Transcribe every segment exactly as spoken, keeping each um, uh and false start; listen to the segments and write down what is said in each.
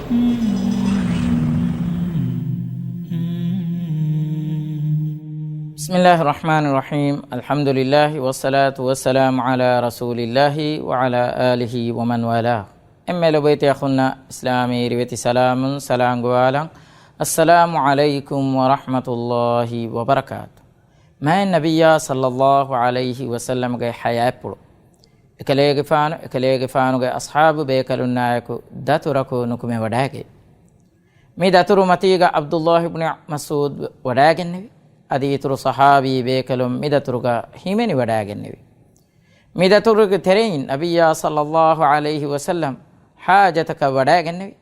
بسم الله الرحمن الرحيم. الحمد لله والصلاة والسلام على رسول الله وعلى آله ومن والاه. އެންމެ ލޮބުވެތި އަޚުންނަށް އިސްލާމީ ރިވެތި ސަލާމުން ސަލާމް ގޮވާލަން. السلام عليكم ورحمة الله وبركاته. މާތް ނަބިއްޔާ ޞައްލައްލާހު ޢަލައިހި ވަސައްލަމްގެ ޙަޔާތްޕުޅު، އެކަލޭގެފާނު، އެކަލޭގެފާނުގެ އަޞްޙާބު ބޭކަލުންނާއެކު ދަތުރަކު ނުކުމެވަޑައިގެން. މި ދަތުރު މަތީގަ ޢަބްދުﷲ ބިން މަސްޢޫދު ވަޑައިގެންނެވި. އަދި އިތުރު ޞަޙާބީ ބޭކަލުން މި ދަތުރުގަ ހިމެނިވަޑައިގެންނެވި. މި ދަތުރުގެ ތެރެއިން ނަބިއްޔާ ޞައްލައްލާހު ޢަލައިހި ވަސައްލަމް ޙާޖަތަކަށް ވަޑައިގެންނެވި.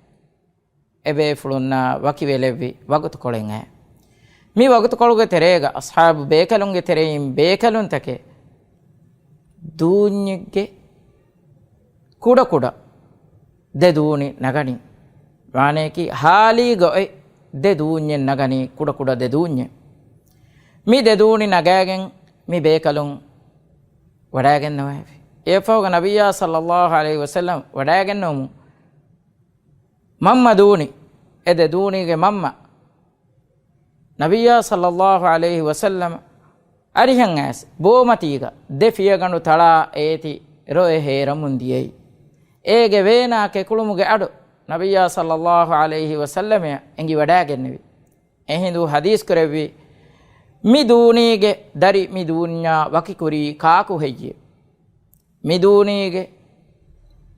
އެބޭފުޅުންނާ ވަކިވެލެއްވި ވަގުތުކޮޅެއް އައި. މި ވަގުތުކޮޅުގެ ތެރޭގަ އަޞްޙާބު ބޭކަލުންގެ ތެރެއިން ބޭކަލުންތަކެއް ދޫންޏެއްގެ ކުޑަކުޑަ ދެ ދޫނި ނަގަނީ. ވާނެއަކީ ހާލީގަ އޮތް ދެ ދޫންޏެއް ނަގަނީ، ކުޑަކުޑަ ދެ ދޫންޏެއް. މި ދެ ދޫނި ނަގައިގެން މި ބޭކަލުން ވަޑައިގެންނަވައިފި. އެއަށްފަހުގަ ނަބިއްޔާ ޞައްލައްލާހު ޢަލައިހި ވަސައްލަމް ވަޑައިގެންނެވުމުން މަންމަ ދޫނި، އެ ދެ ދޫނީގެ މަންމަ ނަބިއްޔާ ޞައްލައްލާހު ޢަލައިހި ވަސައްލަމަ އަރިހަށް އައިސް ބޯމަތީގަ ދެ ފިޔަގަނޑު ތަޅާ އޭތި ރޮއެ ހޭރަމުން ދިޔައީ. އޭގެ ވޭނާ ކެކުޅުމުގެ އަޑު ނަބިއްޔާ ޞައްލައްލާހު ޢަލައިހި ވަސައްލަމަ އެނގިވަޑައިގެންނެވި. އެހިނދު ޙަދީޘް ކުރެއްވި، މި ދޫނީގެ ދަރި މި ދޫންޏާ ވަކިކުރީ ކާކު ހެއްޔޭ؟ މި ދޫނީގެ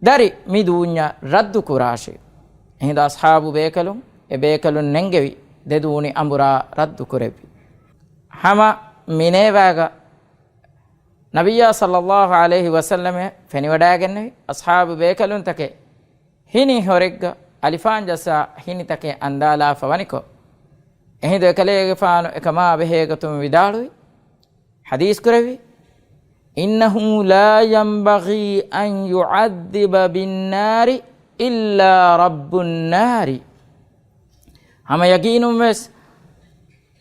ދަރި މި ދޫންޏަށް ރައްދު ކުރާށޭ. އެހިނދު އަޞްޙާބު ބޭކަލުން އެ ބޭކަލުން ނެންގެވި ދެ ދޫނި އަނބުރާ ރައްދު ކުރެއްވި. ހަމަ މިނޭވާގަ ނަބިއްޔާ ޞައްލައްލާހު ޢަލައިހި ވަސައްލަމަ ފެނިވަޑައިގެންނެވި އަޞްޙާބު ބޭކަލުންތަކެއް ހިނި ހޮރެއްގަ އަލިފާން ޖައްސާ ހިނިތަކެއް އަންދާލާފަ ވަނިކޮށް، އެހިނދު އެކަލޭގެފާނު އެކަމާ ބެހޭގޮތުން ވިދާޅުވި، ޙަދީޘް ކުރެއްވި، إنه لا ينبغي أن يعذب بالنار إلا رب النار. ހަމަ ޔަގީނުންވެސް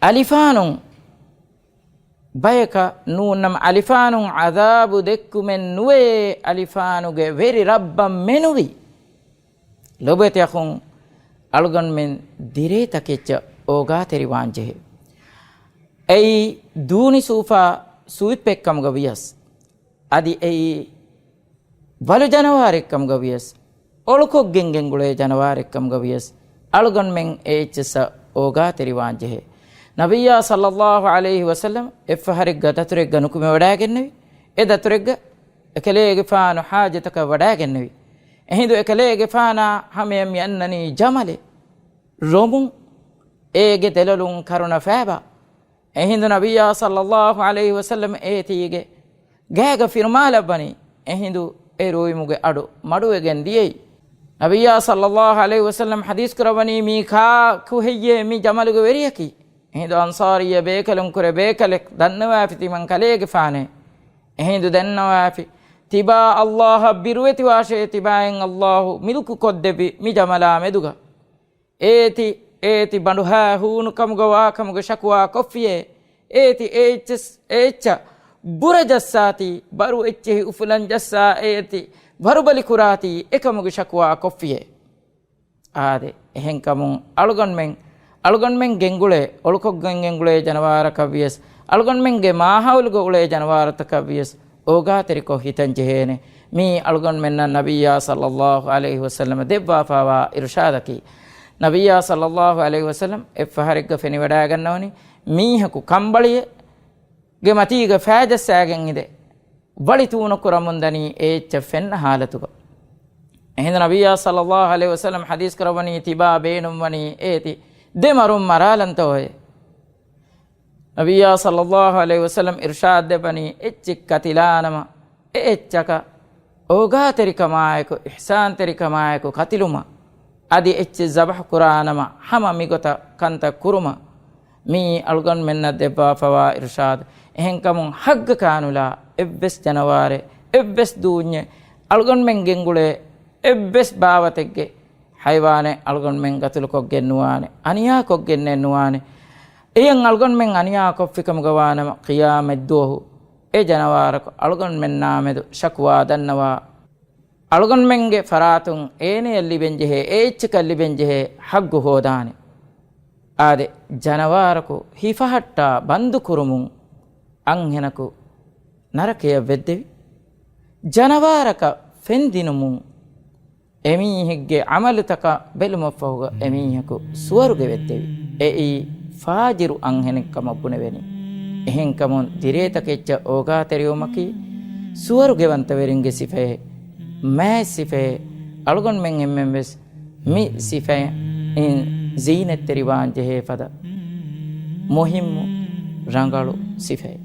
އަލިފާނުން ބަޔަކަށް ނޫންނަމަ، އަލިފާނުން ޢަޛާބު ދެއްކުމެއް ނުވޭ، އަލިފާނުގެ ވެރި ރައްބަށް މެނުވީ. ލޮބުވެތި އަޚުން، އަޅުގަނޑުމެން ދިރޭ ތަކެއްޗަށް އޯގާތެރިވާން ޖެހޭ. އެއީ ދޫނި ސޫފާ ސުވިޕެއްކަމުގަ ވިޔަސް، އަދި އެއީ ވަލު ޖަނަވާރެއްކަމުގަ ވިޔަސް، އޮޅުކޮށްގެން ގެންގުޅޭ ޖަނަވާރެއްކަމުގަ ވިޔަސް، އަޅުގަނޑުމެން އެ އެއްޗިއްސަށް އޯގާތެރިވާން ޖެހޭ. ނަބިއްޔާ ޞައްލައްލާހު ޢަލައިހި ވަސައްލަމަ އެއްފަހަރެއްގަ ދަތުރެއްގަ ނުކުމެވަޑައިގެންނެވި. އެ ދަތުރެއްގަ އެކަލޭގެފާނު ޙާޖަތަކަށް ވަޑައިގެންނެވި. އެހިނދު އެކަލޭގެފާނާ ހަމަޔަށް މިއަންނަނީ ޖަމަލެއް، ރޮމުން، އޭގެ ދެލޮލުން ކަރުނަ ފައިބާ. އެހިނދު ނަބިއްޔާ ޞައްލައްލާހު ޢަލައިހި ވަސައްލަމަ އޭތީގެ ގާގަ ފިރުމާލައްވަނީ. އެހިނދު އެ ރުއިމުގެ އަޑު މަޑުވެގެން ދިޔައީ. ނަބިއްޔާ ޞައްލައްލާހު ޢަލައިހި ވަސައްލަމަ ޙަދީޘް ކުރައްވަނީ، މީ ކާކު ހެއްޔޭ މި ޖަމަލުގެ ވެރިޔަކީ؟ އެހިނދު އަންޞާރީއްޔަ ބޭކަލުން ކުރެ ބޭކަލެއް ދަންނަވާފި ތިމަން ކަލޭގެފާނޭ. އެހިނދު ދެންނަވާފި، ތިބާ ﷲ އަށް ބިރުވެތިވާށޭ، ތިބާއިން ﷲ މިލްކު ކޮށްދެއްވި މި ޖަމަލާ މެދުގަ. އޭތި، އޭތި ބަނޑުހާ ހޫނުކަމުގަ ވާކަމުގެ ޝަކުވާ ކޮށްފިޔޭ. އޭތި އެ އެއްޗެސް، އެ އެއްޗަށް ބުރަ ޖައްސާތީ، ބަރު އެއްޗެހި އުފުލަން ޖައްސާ އޭތި ވަރުބަލި ކުރާތީ، އެކަމުގެ ޝަކުވާ ކޮށްފިޔޭ. އާދެ، އެހެންކަމުން އަޅުގަނޑުމެން، އަޅުގަނޑުމެން ގެންގުޅޭ، އޮޅުކޮށްގެން ގެންގުޅޭ ޖަނަވާރަކަށް ވިޔަސް، އަޅުގަނޑުމެންގެ މާހައުލުގަ އުޅޭ ޖަނަވާރުތަކަށް ވިޔަސް، އޯގާތެރިކޮށް ހިތަން ޖެހޭނެ. މީ އަޅުގަނޑުމެންނަށް ނަބިއްޔާ ޞައްލައްލާހު ޢަލައިހި ވަސައްލަމަ ދެއްވާފާވާ އިރުޝާދަކީ. ނަބިއްޔާ ޞައްލައްލާހު ޢަލައިހި ވަސައްލަމަ އެއްފަހަރެއްގަ ފެނިވަޑައިގަންނަވަނީ، މީހަކު ކަނބަޅިއެއްގެ މަތީގަ ފައިޖައްސާގެން އިނދެ، ވަޅި ތޫނުކުރަމުންދަނީ އެ އެއްޗަށް ފެންނަ ޙާލަތުގަ. އެހިނދު ނަބިއްޔާ ޞައްލައްލާހު ޢަލައިހި ވަސައްލަމަ ޙަދީޘް ކުރައްވަނީ، ތިބާ ބޭނުންވަނީ އޭތި ދެ މަރުން މަރާލަންތޯއޭ؟ ނަބިއްޔާ ޞައްލައްލާހު ޢަލައިހި ވަސައްލަމަ އިރުޝާދު ދެއްވަނީ، އެއްޗެއް ކަތިލާނަމަ، އެ އެއްޗަކަށް އޯގާތެރިކަމާއެކު، އިޙްސާންތެރިކަމާއެކު ކަތިލުމަށް، އަދި އެއްޗެއް ޒަބަޙު ކުރާނަމަ، ހަމަ މިގޮތަށް ކަންތައް ކުރުމަށް. މިއީ އަޅުގަނޑުމެންނަށް ދެއްވާފަވާ އިރުޝާދު. އެހެންކަމުން ޙައްޤަކާ ނުލާ އެއްވެސް ޖަނަވާރެއް، އެއްވެސް ދޫންޏެއް، އަޅުގަނޑުމެން ގެންގުޅޭ އެއްވެސް ބާވަތެއްގެ ޙައިވާނެއް އަޅުގަނޑުމެން ގަތުލުކޮށްގެން ނުވާނެ، އަނިޔާކޮށްގެންނެއް ނުވާނެ. އެޔަށް އަޅުގަނޑުމެން އަނިޔާކޮށްފިކަމުގަ ވާނަމަ، ޤިޔާމަތްދުވަހު އެ ޖަނަވާރަކު އަޅުގަނޑުމެންނާމެދު ޝަކުވާ ދަންނަވާ އަޅުގަނޑުމެންގެ ފަރާތުން އޭނަޔަށް ލިބެންޖެހޭ، އެ އެއްޗަކަށް ލިބެންޖެހޭ ހައްގު ހޯދާނެ. އާދެ، ޖަނަވާރަކު ހިފަހައްޓާ ބަންދުކުރުމުން އަންހެނަކު ނަރަކަޔަށް ވެއްދެވި. ޖަނަވާރަކަށް ފެންދިނުމުން އެމީހެއްގެ ޢަމަލުތަކަށް ބެލުމަށްފަހުގަ އެމީހަކު ސުވަރުގެ ވެއްދެވި. އެއީ ފާޖިރު އަންހެނެއްކަމަށް ބުނެވެނީ. އެހެންކަމުން ދިރޭތަކެއްޗަށް އޯގާތެރިވުމަކީ ސުވަރުގެވަންތަވެރިންގެ ސިފައެއް، މާތް ސިފައެއް. އަޅުގަނޑުމެން އެންމެންވެސް މި ސިފައިން ޒީނަތްތެރިވާން ޖެހޭ ފަދަ މުހިއްމު ރަނގަޅު ސިފައެއް.